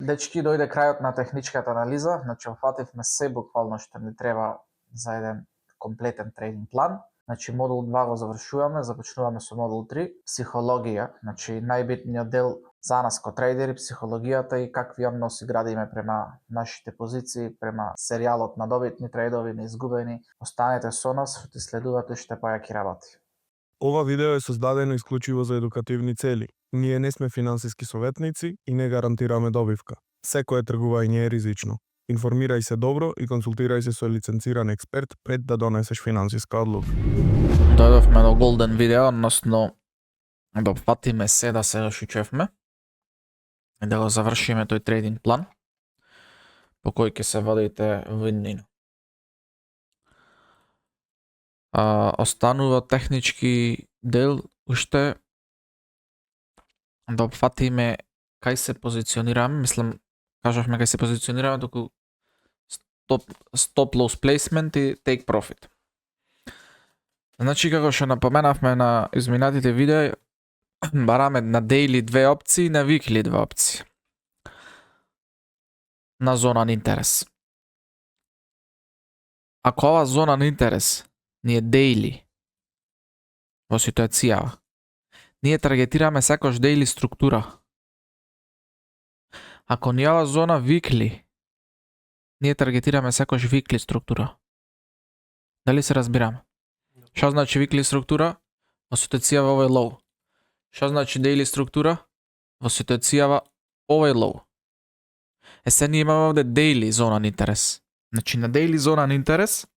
Дечки, дојде крајот на техничката анализа, значи опфативме се буквално што ни треба за еден комплетен тренинг план. Значи модул 2 го завршуваме, започнуваме со модул 3, психологија, значи најбитниот дел за нас ко трейдери, психологијата и какви односи градиме према нашите позиции, према серијалот на добитни трейдови, на изгубени. Останете со нас, што следувате уште појаки работи. Ова видео е создадено исклучиво за едукативни цели. Ние не сме финансиски советници и не гарантираме добивка. Секое тргување е ризично. Информирај се добро и консултирај се со лиценциран експерт пред да донесеш финансиска одлука. Дојдовме до голден видео, односно да опфатиме се да се решичевме и да го завршиме тој трейдинг план по кој ќе се водите во иднина. Останува технички дел уште да опфатиме кај се позиционираме, кажавме кај се позиционираме, доку stop loss placement и take profit. Значи, како што напоменавме на изминатите видеа, бараме на daily 2 опции и на weekly 2 опции. На зона на интерес. Ако ова зона на интерес ни е daily во ситуацијава, ние таргетираме секој daily структура. Ако ни ова зона weekly, ние таргетираме секој weekly структура. Дали се разбираме? Што значи weekly структура? Во ситуацијава овој low. Што значи daily структура? Во ситуацијава овој low. Се ние имаме овде daily зона на интерес. Значи на daily зона на интерес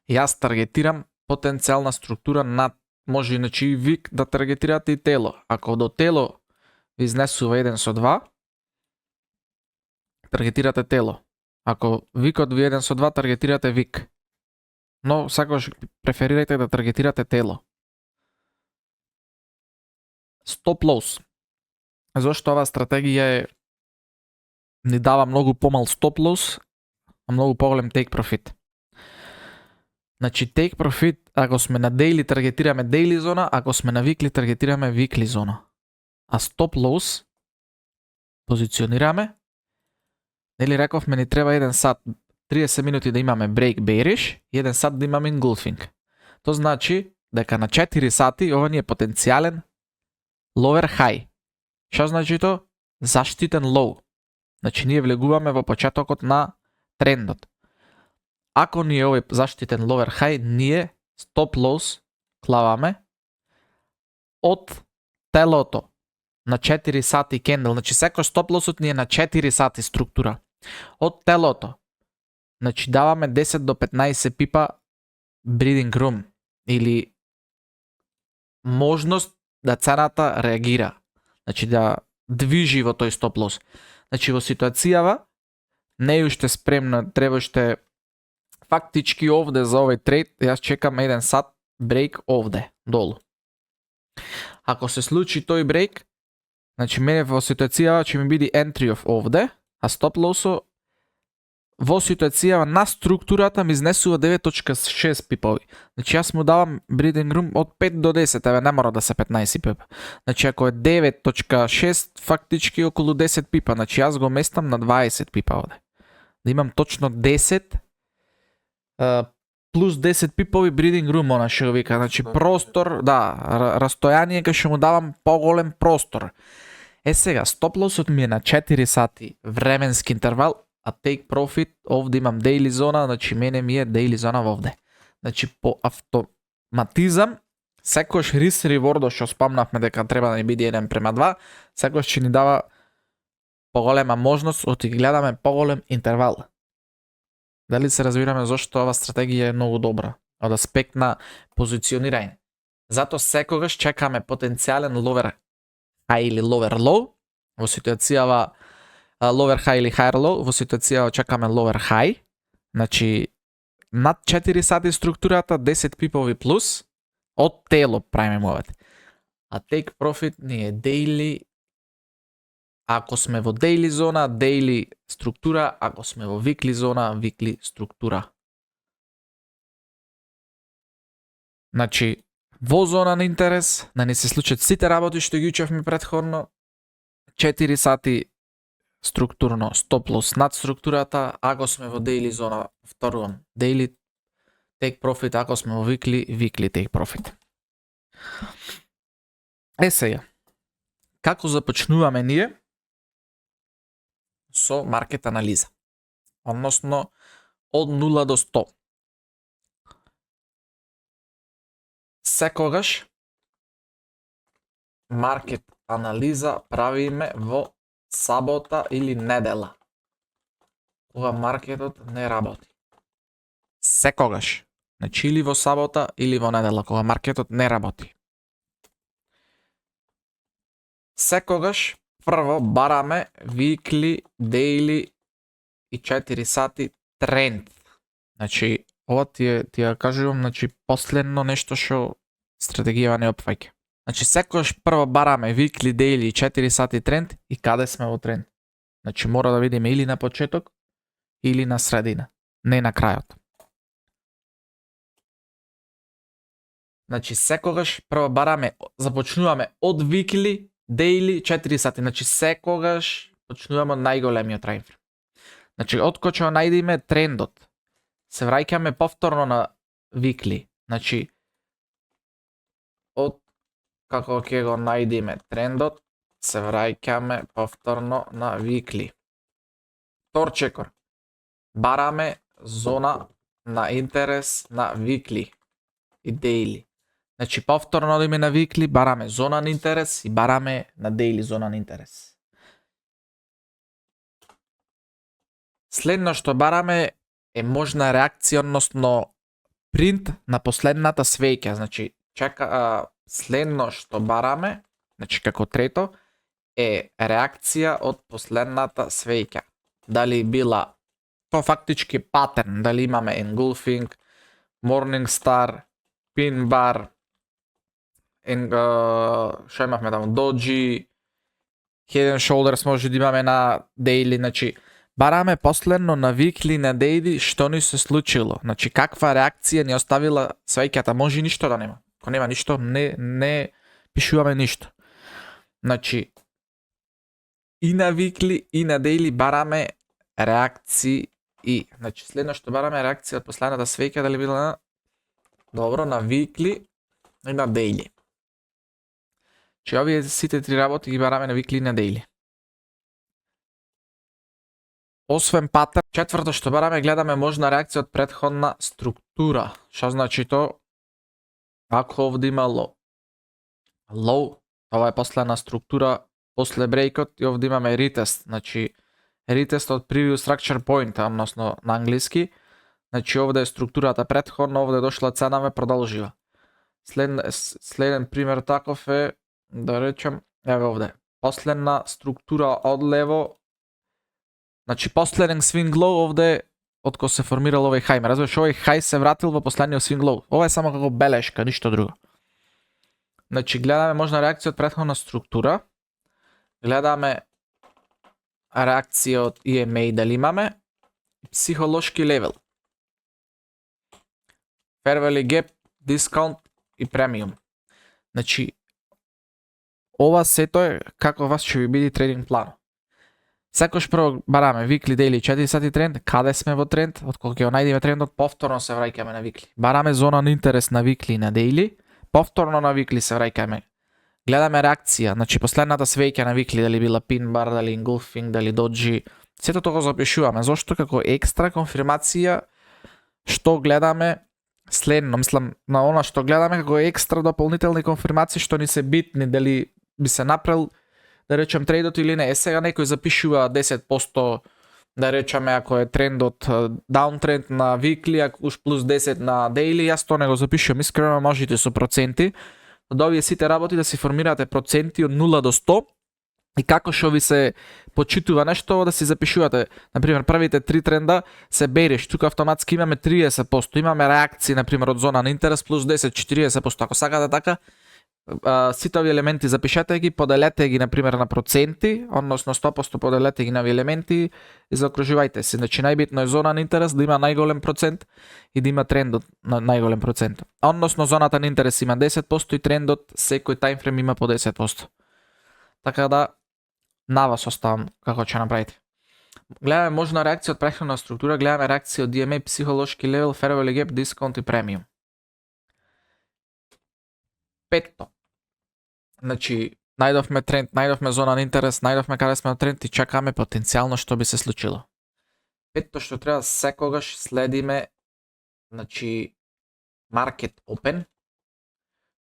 јас таргетирам потенцијална структура на, може иначе и вик да таргетирате и тело. Ако до тело ви изнесува 1 со 2, таргетирате тело. Ако викот ви 1 со 2, таргетирате вик. Но сакаш преферирајте да таргетирате тело. Stop loss. Зошто оваа стратегија ни дава многу помал stop loss, а многу поголем take profit. Значи take profit, ако сме на daily таргетираме daily зона, ако сме на weekly таргетираме weekly зона. А stop loss позиционираме, нели рековме ни треба 1 сат 30 минути да имаме break bearish и 1 сат да имаме engulfing. То значи дека на 4 сати ова ни е потенцијален lower high. Што значи то? Заштитен low. Значи ние влегуваме во почетокот на трендот. Ако ни е овој заштитен lower high, ние stop loss клаваме од телото на 4 сати кендел. Значи секој stop lossот ни е на 4 сати структура. Од телото. Значи даваме 10 до 15 пипа breathing room или можност да цената реагира. Значи да движи во тој stop loss. Значи во ситуацијава не е уште спремна, треба уште фактички овде за овој трейд, јас чекам 1 сат брейк овде, долу. Ако се случи тој брейк, значи мене во ситуацијава ќе ми биде entry of овде, а stop loss во ситуацијава на структурата ми изнесува 9.6 пипови. Значи јас му давам breathing room од 5 до 10, еве не мора да се 15 пипа. Значи ако е 9.6, фактички околу 10 пипа, значи јас го местам на 20 пипа овде. Да имам точно 10 плюс 10 пипови breathing room, она што вика, значи простор, да, растојание кај што му давам поголем простор. Сега, stop lossот ми е на 4 сати временски интервал, а take profit, овде имам daily зона, значи мене ми е daily зона овде. Значи по автоматизам, секојаш risk reward што спомнавме дека треба да ни биде 1:2, секојаш ќе ни дава поголема можност, оти гледаме поголем интервал. Дали се разбираме зошто ова стратегија е многу добра од аспект на позиционирање? Зато секогаш чекаме потенцијален lower high или lower low, во ситуацијава lower high или higher low, во ситуацијава чекаме lower high, значи над 4 сати структурата, 10 пипови плюс, од тело правиме мовете. А take profit ни е daily, ако сме во daily зона, daily структура, ако сме во weekly зона, weekly структура. Значи, во зона на интерес, да не се случат сите работи што ги учевме претходно, 4 сати структурно стоп лос над структурата, ако сме во daily зона, повторувам, daily take profit, ако сме во weekly take profit. Сега, како започнуваме ние со маркет анализа? Односно, од 0 до 100. Секогаш маркет анализа правиме во сабота или недела, кога маркетот не работи. Секогаш. Значи или во сабота или во недела, кога маркетот не работи. Секогаш прво бараме weekly, daily и 4 сати тренд. Значи, ова ти ја кажувам, значи последно нешто што стратегија не опфаќа. Значи секогаш прво бараме weekly, daily и 4 сати тренд и каде сме во тренд. Значи мора да видиме или на почеток или на средина, не на крајот. Значи секогаш прво бараме, започнуваме од weekly, daily 4 сати. Значи секогаш почнуваме од најголемиот таймфрейм. Значи откако ќе најдеме трендот, се враќаме повторно на weekly. Значи од како ќе го најдеме трендот, се враќаме повторно на weekly. Вторчекор, бараме зона на интерес на weekly и daily. Значи повторно одиме на weekly, бараме зона на интерес и бараме на daily зона на интерес. Следно што бараме е можна реакција, односно принт на последната свеќа. Значи следно што бараме, значи како трето, е реакција од последната свеќа. Дали била то фактички патерн, дали имаме engulfing, morning star, pin bar, што имавме таму, doji, head and shoulders може да имаме на daily, значи бараме последно на weekly, на daily што ни се случило. Значи каква реакција ни оставила свеќата, може ништо да нема. Ако нема ништо, не пишуваме ништо. Значи и на weekly и на daily бараме реакции и значи следно што бараме реакција од последната свеќа, дали била на добро на weekly и на daily. Че овие сите три работи ги бараме на weekly и на daily. Освен патерн, четврто што бараме, гледаме можна реакција од претходна структура. Што значи то? Ако овде има low, ова е последна структура после брейкот и овде имаме retest, значи retest од previous structure point, односно на англиски. Значи овде е структурата претходно, овде дошла ценава, продолжива. Следен пример таков е, да речем, еве овде. Последна структура од лево, значи последен swing low овде откако се формирал овој хај. Ме разбираш, овој хај се вратил во последниот swing low. Ова е само како белешка, ништо друго. Значи гледаме можна реакција од претходна структура. Гледаме реакција од EMA дали имаме. Психолошки левел. Fair value gap, discount и премиум. Значи ова сето е како вас ќе ви биде трейдинг план. Секош прво бараме weekly, daily, 4 сати тренд, каде сме во тренд, откако ќе го најдеме трендот, повторно се враќаме на weekly. Бараме зона на интерес на weekly и на daily, повторно на weekly се враќаме. Гледаме реакција, значи последната свеќа на weekly, дали била pin bar, дали engulfing, дали doji, сето тоа го запишуваме. Зошто? Како екстра конфирмација што гледаме следно, мислам на она што гледаме како екстра дополнителни конфирмации што ни се битни, дали би се направил да речем трейдот или не. Сега некој запишува 10%, да речеме ако е трендот даунтренд на weekly, ако уж плюс 10 на daily, јас тоа не го запишувам, искрено можете со проценти. Од овие сите работи да си формирате проценти од 0 до 100 и како што ви се почитува нешто да си запишувате. Например, првите 3 тренда се береш, тука автоматски имаме 30%, имаме реакции, например, од зона на интерес плюс 10, 40%. Ако сакате така, сите овие елементи запишете ги, поделете ги, например, на проценти, односно 100% поделете ги на овие елементи и заокружувајте се. Значи, најбитно е зона на интерес да има најголем процент и да има трендот на најголем процент. Односно, зоната на интерес има 10% и трендот секој таймфрейм има по 10%. Така да, на вас оставам како ќе направите. Гледаме можна реакција од претходна структура, гледаме реакција од DMA, психолошки левел, fair value gap, дисконт и премиум. Петто. Значи, најдовме тренд, најдовме зона на интерес, најдовме каде сме на тренд и чекаме потенцијално што би се случило. Петто што треба секогаш следиме, значи, market open,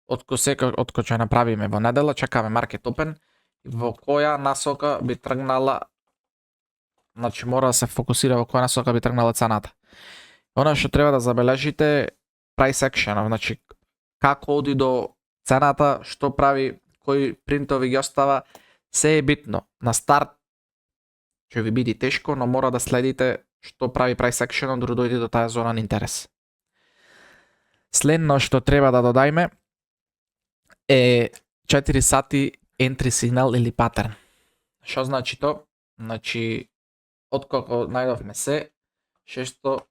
од кој ќе направиме во недела, чекаме market open, во која насока би тргнала, значи мора да се фокусира во која насока би тргнала цената. Она што треба да забележите, price action, значи како оди до цената, што прави, кои принтови ги остава, се е битно. На старт ќе ви биде тешко, но мора да следите што прави price action додека дојде до таа зона на интерес. Следно што треба да додајме е 4 сати entry сигнал или патерн. Што значи то? Значи, откако најдовме се, шесто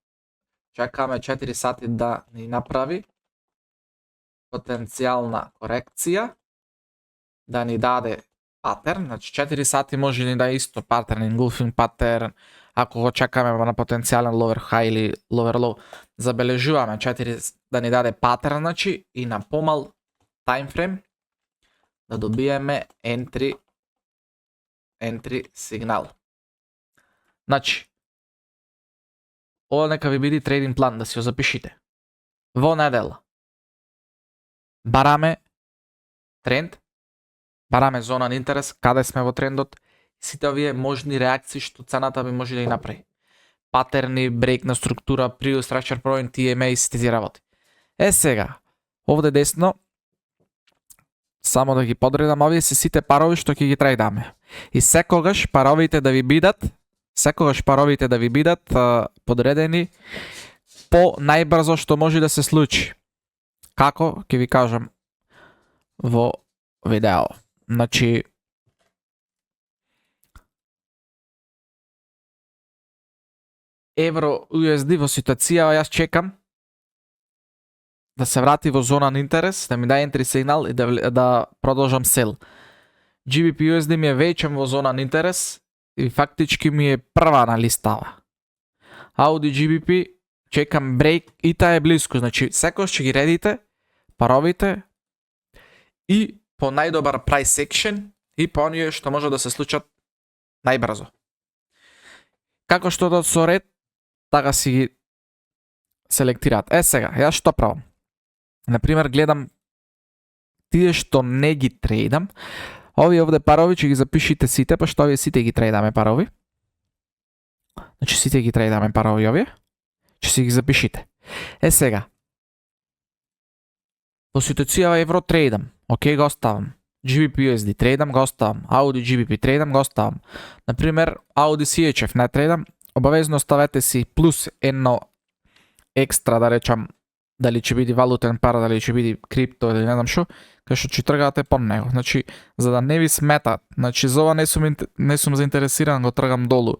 чекаме 4 сати да ни направи потенцијална корекција, да ни даде патерн, значи 4 сати може да ни даде исто патерн, engulfing патерн, ако го чекаме на потенцијален lower high или lower low, забележуваме 4 да ни даде патерн, значи и на помал таймфрейм да добиеме entry сигнал. Значи, ова нека ви биде трейдинг план, да си го запишите. Во недела бараме тренд, бараме зона на интерес, каде сме во трендот, сите овие можни реакции што цената би може да ги направи. Патерни, брейк на структура, previous structure point, TMA и сите тие работи. Сега, овде десно, само да ги подредам, овие се сите парови што ќе ги трейдаме. И секогаш паровите да ви бидат подредени по најбрзо што може да се случи. Како, ќе ви кажам во видео. Значи, евро USD во ситуација, јас чекам да се врати во зона на интерес, да ми даде entry сигнал и да продолжам сел. GBP USD ми е веќе во зона на интерес и фактички ми е прва на листава. Audi GBP чекам брейк и таа е близко, значи секогаш ќе ги редите паровите и по најдобар price action и по оние што може да се случат најбрзо. Како што да со ред, така си ги селектираат. Сега, јас што правам? Например, гледам тие што не ги трейдам. Овие овде парови ќе ги запишите сите, пошто овие сите ги трейдаме парови. Значи сите ги трейдаме парови овие. Ќе си ги запишите. Сега. Во ситуација евро трейдам. Океј, го оставам. GBP USD трейдам, го оставам. Audi GBP трейдам, го оставам. Например, Audi CHF не трейдам. Обавезно ставете си плюс едно екстра, да речам, дали ќе биде валутен пара, дали ќе биде крипто или не знам што, кај што ќе тргате по него. Значи, за да не ви смета, значи за ова не сум заинтересиран, го тргам долу.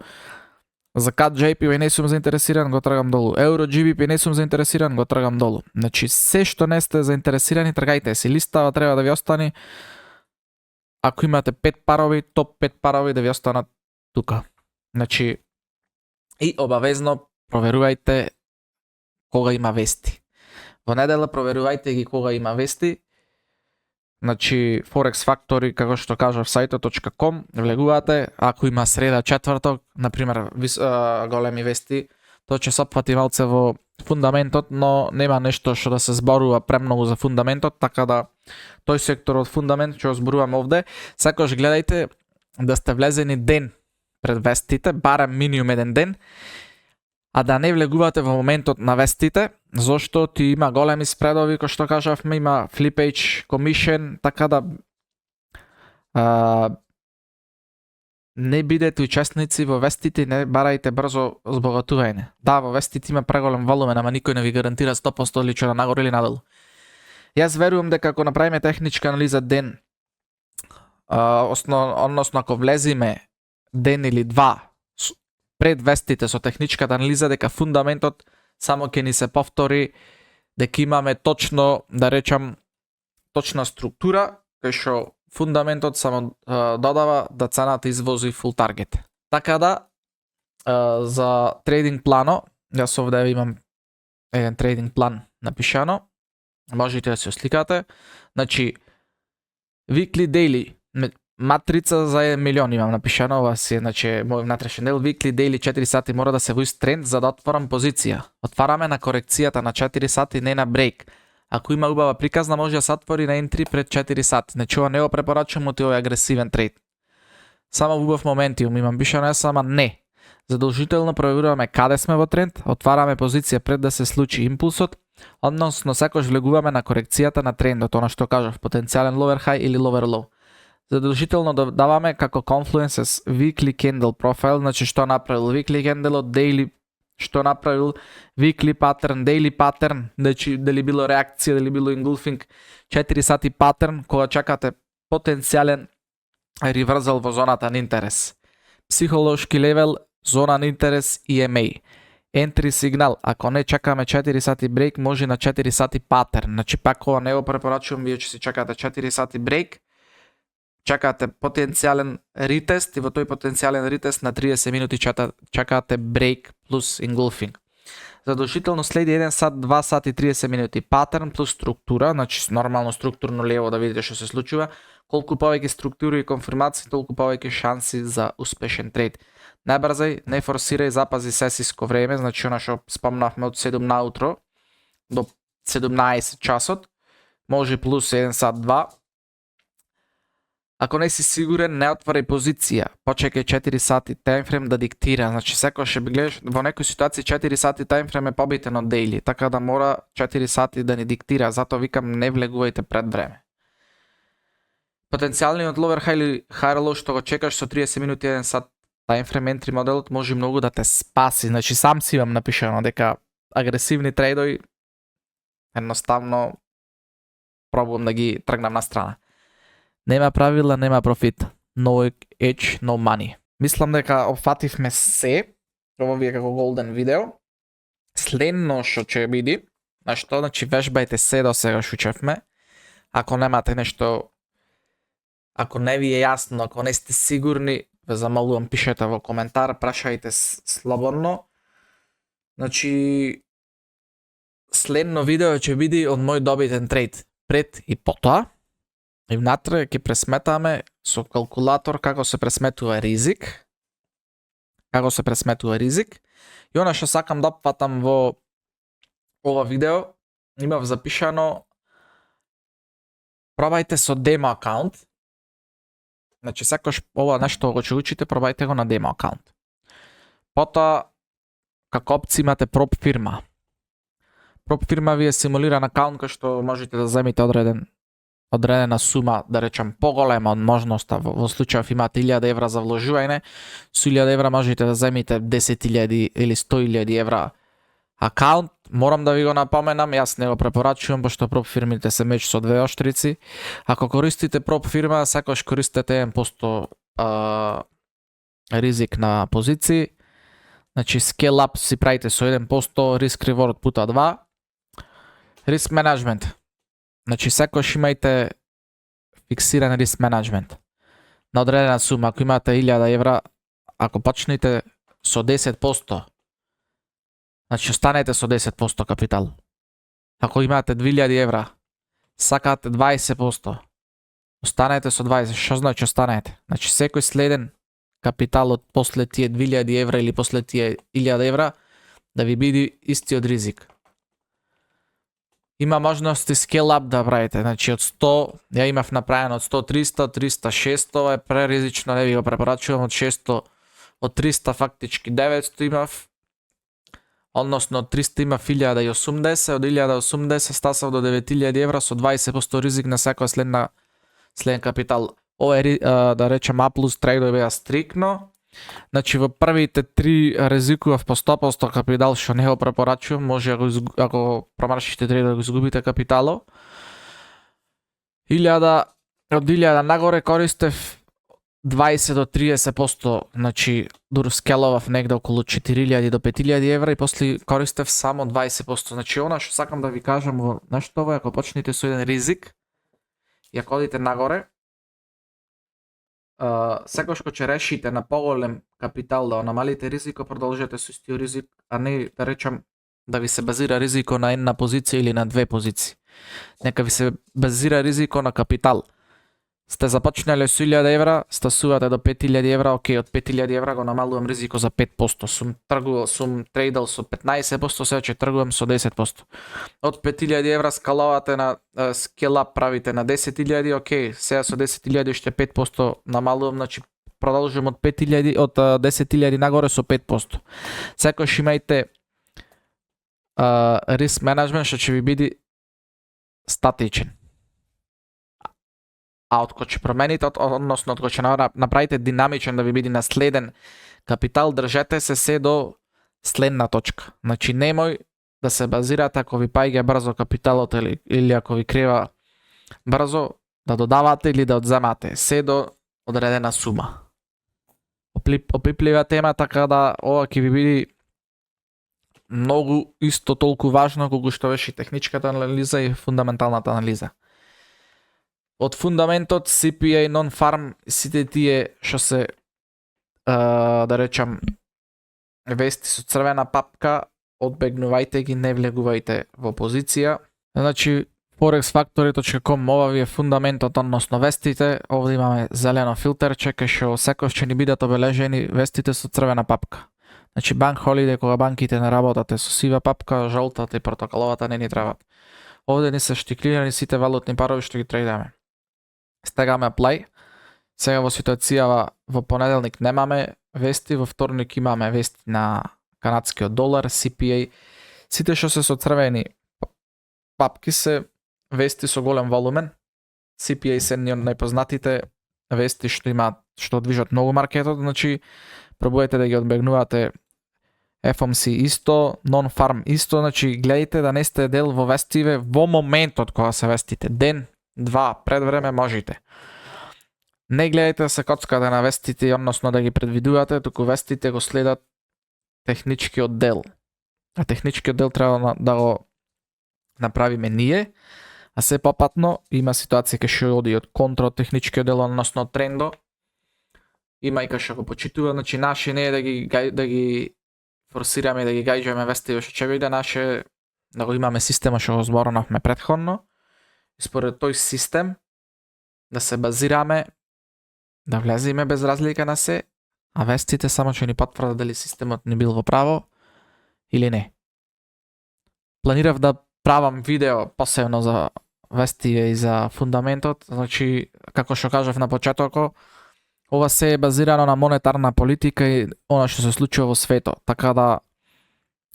За CAD JPY не сум заинтересиран, го тргам долу. Euro GBP не сум заинтересиран, го тргам долу. Значи, се што не сте заинтересирани, тргајте си. Листава треба да ви остане, ако имате 5 парови, топ 5 парови да ви останат тука. Значи, и обавезно проверувајте кога има вести. Во недела проверувајте ги кога има вести. Значи, Forex Factory, како што кажав, site.com, влегувате, ако има среда, четврток, например, големи вести, тоа ќе се опфати малце во фундаментот, но нема нешто што да се зборува премногу за фундаментот, така да тој сектор од фундамент ќе зборувам овде. Секогаш гледајте да сте влезени ден пред вестите, барем минимум еден ден, а да не влегувате во моментот на вестите, зашто ти има големи спредови, кој што кажавме, има flippage, commission, така да не бидете учесници во вестите, не барајте брзо збогатување. Да, во вестите има преголем волумен, ама никој не ви гарантира 100% ли ќе да нагоре или надолу. Јас верувам дека ако направиме техничка анализа ден, односно ако влезиме ден или два пред вестите со техничката анализа, дека фундаментот само ќе ни се повтори, дека имаме точно, да речам, точна структура, кај што фундаментот само додава да цената извози full target. Така да, за трейдинг плано, јас овде имам еден трейдинг план напишано, можете да се осликате. Значи, weekly, daily, матрица за 1 милион имам напишано, ова си, значи, мој внатрешен дел, weekly, daily, 4 сати мора да се во ист тренд за да отворам позиција. Отвараме на корекцијата на 4 сати, не на брейк. Ако има убава приказна, може да се отвори на entry пред 4 сати. Значи, ова не го препорачувам од овој агресивен трейд. Само во убав моментиум имам пишано, ама не. Задолжително проверуваме каде сме во тренд, отвараме позиција пред да се случи импулсот, односно секој влегуваме на корекцијата на трендот, она што кажав, потенцијален lower high или lower low. Задолжително даваме како confluences weekly candle profile, значи што направил weekly candle, daily што направил weekly pattern, daily pattern, значи дали било реакција, дали било engulfing, 4 сати pattern кога чекате потенцијален reversal во зоната на интерес. Психолошки левел, зона на интерес EMA. Entry сигнал, ако не чекаме 4 сати брейк, може на 4 сати патерн. Значи пак ова не го препорачувам, вие ќе си чекате 4 сати брейк, чекате потенцијален ретест и во тој потенцијален ретест на 30 минути чекате брейк плюс engulfing. Задолжително следи 1 сат, 2 сати, 30 минути. Патерн плюс структура, значи нормално структурно лево да видите што се случува. Колку повеќе структури и конфирмации, толку повеќе шанси за успешен трейд. Најбрзај, не форсирај, запази сесиско време, значи она што спомнавме од 7 наутро до 17 часот, може плюс 1 сат 2. Ако не си сигурен, не отварај позиција, почекај 4 сати таймфрейм да диктира, значи секој ќе гледаш во некои ситуации 4 сати таймфрейм е побитен од дейли, така да мора 4 сати да ни диктира, затоа викам не влегувајте пред време. Потенцијалниот lower high или higher low што го чекаш со 30 минути 1 сат таймфрейм entry моделот може многу да те спаси. Значи сам си имам напишано дека агресивни трейдови едноставно пробувам да ги тргнам на страна. Нема правила, нема профит. No edge, no money. Мислам дека опфативме се. Ово ви е како голден видео. Следно што ќе биде, значи вежбајте се до сега што учевме. Ако немате нешто, ако не ви е јасно, ако не сте сигурни, ве замолувам, пишете во коментар, прашајте слободно. Значи, следно видео ќе биде од мој добитен трейд пред и потоа. И внатре ќе пресметаме со калкулатор како се пресметува ризик. Како се пресметува ризик. И она што сакам да опфатам во ова видео, имав запишано, пробајте со демо акаунт. Значи секој ова нешто го ќе учите, пробајте го на демо акаунт. Потоа, како опција имате проб фирма. Проб фирма ви е симулиран акаунт кај што можете да земите одредена сума, да речем поголема од можноста, во случајов имате 1000 евра за вложување, со 1000 евра можете да земите 10.000 или 100.000 евра акаунт. Морам да ви го напоменам, јас не го препорачувам, пошто проб фирмите се меч со двеоштрици. Ако користите проб фирма, секогаш користете 1% ризик на позиции. Значи scale up си правите со 1%, risk reward пута 2. Риск менеджмент. Значи секојаш имајте фиксиран риск менеджмент. На одредена сума, ако имате 1000 евра, ако почнете со 10%, значи останете со 10% капитал. Ако имате 2000 евра, сакате 20%, останете со 20%. Што значи останете? Значи секој следен капитал од после тие 2000 евра или после тие 1000 евра да ви биде истиот ризик. Има можности scale up да правите, значи од 100, ја имав направено од 100 300, 300 600, е преризично, не ви го препорачувам, од 600, од 300 фактички 900 имав, односно од 300 имав 1080, од 1080 стасав до 9000 евра со 20% ризик на секоја следен капитал. Ова е, да речем, A плюс трейдови беа стрикно. Значи во првите 3 ризикував по 100% капитал, што не го препорачувам, може ако промаршите трейд да го изгубите капитало. Од 1000 нагоре користев 20 до 30%, значи дур скеловав негде околу 4000 до 5000 евра и после користев само 20%. Значи она што сакам да ви кажам во нешто ова, ако почнете со еден ризик и ако одите нагоре, секогаш кога ќе решите на поголем капитал да намалите ризико, продолжете со истиот ризик, а не да речам да ви се базира ризико на една позиција или на две позиции. Нека ви се базира ризико на капитал. Сте започнале со 1000 евра, стасувате до 5000 евра, окей, од 5000 евра го намалувам ризико за 5%. Сум трейдал со 15%, сега ќе тргувам со 10%. Од 5000 евра скалавате на скелап правите на 10.000, окей, сега со 10.000 ще 5% намалувам, значи продолжувам од 5000 од 10.000 нагоре со 5%. Секогаш имајте риск менеджмент што ќе ви биде статичен. А од кога ќе промените, односно од кога ќе направите динамичен да ви биде наследен капитал, држете се до следна точка. Значи немој да се базирате ако ви паѓа брзо капиталот или ако ви крива брзо да додавате или да одземате, се до одредена сума. Опиплива тема, така да ова ќе ви биде многу исто толку важно колку што беше техничката анализа и фундаменталната анализа. Од фундаментот, CPA, non-farm, сите тие што се, да речам, вести со црвена папка, одбегнувајте ги, не влегувајте во позиција. Значи, forexfactory.com, ова ви е фундаментот, односно вестите. Овде имаме зелено филтерче, кај што секој ќе ни бидат обележени вестите со црвена папка. Значи, банк холиде, кога банките не работате со сива папка, жолтата и протоколовата не ни требат. Овде ни се штиклирани сите валутни парови што ги трейдаме. Стегаме play. Сега во ситуацијава во понеделник немаме вести, во вторник имаме вести на канадскиот долар, CPA. Сите што се со црвени папки се вести со голем волумен. CPA се од најпознатите вести што движат многу маркетот, значи пробуете да ги одбегнувате. FOMC исто, non-farm исто, значи гледайте да не сте дел во вестиве во моментот кога се вестите. Ден, два, пред време можете. Не гледајте да се коцкате на вестите, односно да ги предвидувате, туку вестите го следат техничкиот дел. А техничкиот дел треба да го направиме ние, а се попатно има ситуација кај што оди од контра од техничкиот дел, односно трендо. Има и кај што го почитува, значи наше не е да ги форсираме да ги гајџаме вестиве што ќе биде, наше да го имаме система што го зборувавме претходно. И според тој систем да се базираме, да влеземе без разлика на се, а вестите само ќе ни потврдат дали системот ни бил во право или не. Планирав да правам видео посебно за вестиве и за фундаментот, значи како што кажав на почетокот, ова се е базирано на монетарна политика и она што се случува во светот, така да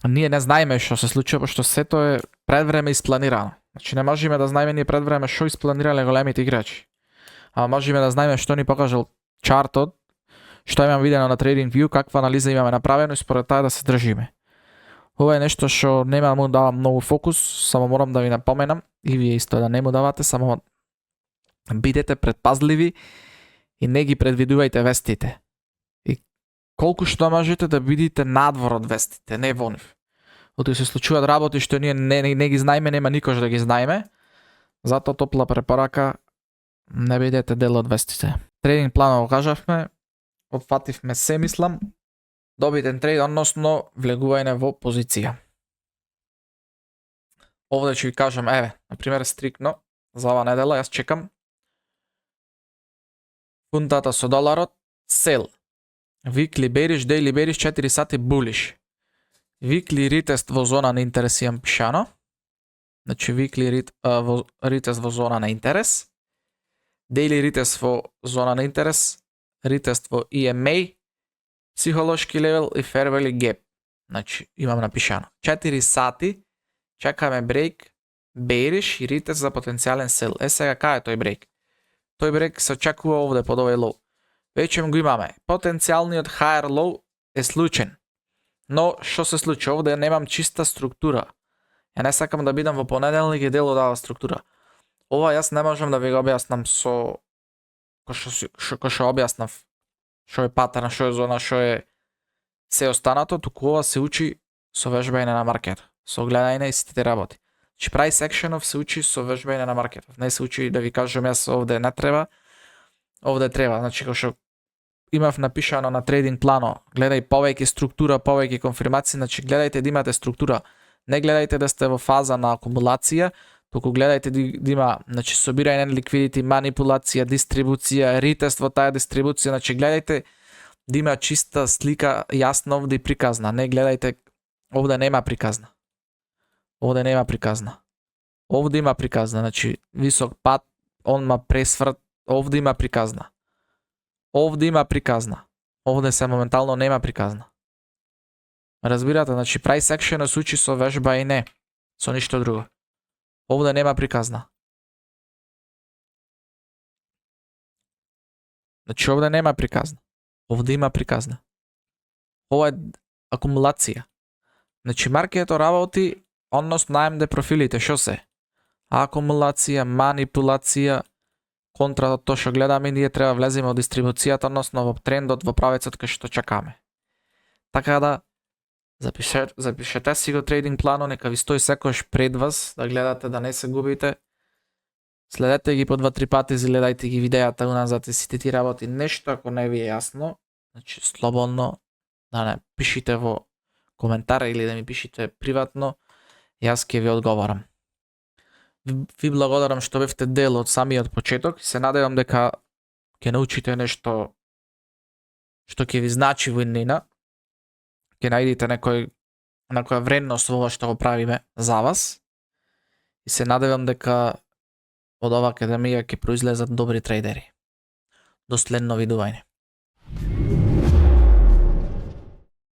ние не знаеме што се случува, што сето е предвреме испланирано. Значи не можеме да знаеме ние предвреме што испланирале големите играчи. А можеме да знаеме што ни покажал чартот, што имаме видено на TradingView, каква анализа имаме направено и според таа да се држиме. Ова е нешто што нема му давам многу фокус, само морам да ви напоменам и вие исто да не му давате, само бидете предпазливи и не ги предвидувајте вестите. И колку што можете да бидете надвор од вестите, не во нив. Оти се случуваат работи што ние не ги знаеме, нема никош да ги знаеме. Затоа топла препорака, не бидете дел од вестите. Трейдинг планот го кажавме, отфативме се, мислам. Добитен трейд, односно влегување во позиција. Овде ќе ви кажам, еве, например, стрикно, за ова недела, јас чекам фунтата со доларот, сел. Weekly bearish, daily bearish, 4 сати bullish. Weekly retest во зона на интерес имам пишано. Значи weekly retest во зона на интерес. Daily retest во зона на интерес. Retest во EMA. Психолошки левел и fair value gap. Значи имам напишано. 4 сати чекаме брейк, bearish и retest за потенцијален сел. Сега кај е тој брейк? Тој брейк се очекува овде под овој лоу. Веќе го имаме. Потенцијалниот higher low е случен. Но што се случи? Овде немам чиста структура. Ја не сакам да бидам во понеделник и дел од оваа структура. Ова јас не можам да ви го објаснам со кој што објаснав. Што е патерн, што е зона, што е се останато, туку ова се учи со вежбање на маркет, со гледање и сите работи. Значи price actionов се учи со вежбање на маркетов. Не се учи да ви кажам јас овде не треба. Овде треба, значи како што имав напишано на трейдинг плано, гледај повеќе структура, повеќе конфирмации, значи гледајте да имате структура. Не гледајте да сте во фаза на акумулација, туку гледајте да има, значи собирање на ликвидити, манипулација, дистрибуција, ритест во таа дистрибуција, значи гледајте да има чиста слика, јасна овде и приказна. Не гледајте, овде нема приказна. Овде нема приказна. Овде има приказна, значи висок пат, онма пресврт, овде има приказна. Овде има приказна. Овде се моментално нема приказна. Разбирате, значи price action се учи со вежба и не, со ништо друго. Овде нема приказна. Значи овде нема приказна. Овде има приказна. Ова е акумулација. Значи маркетот работи однос на AMD профилите, што се? Акумулација, манипулација, контра тоа што гледаме, ние треба влеземе во дистрибуцијата, односно во трендот, во правецот кај што чакаме. Така да запишете си го трейдинг плано, нека ви стои секојаш пред вас, да гледате да не се губите. Следете ги по 2-3 пати, гледајте ги видеата уназад и сите ти работи. Нешто ако не ви е јасно, значи слободно да не пишите во коментар или да ми пишите приватно, јас ќе ви одговарам. Ви благодарам што бевте дел од самиот почеток и се надевам дека ќе научите нешто што ќе ви значи во иднина. Ќе најдете некоја вредност во ова што го правиме за вас. И се надевам дека од оваа академија ќе произлезат добри трейдери. До следно видување.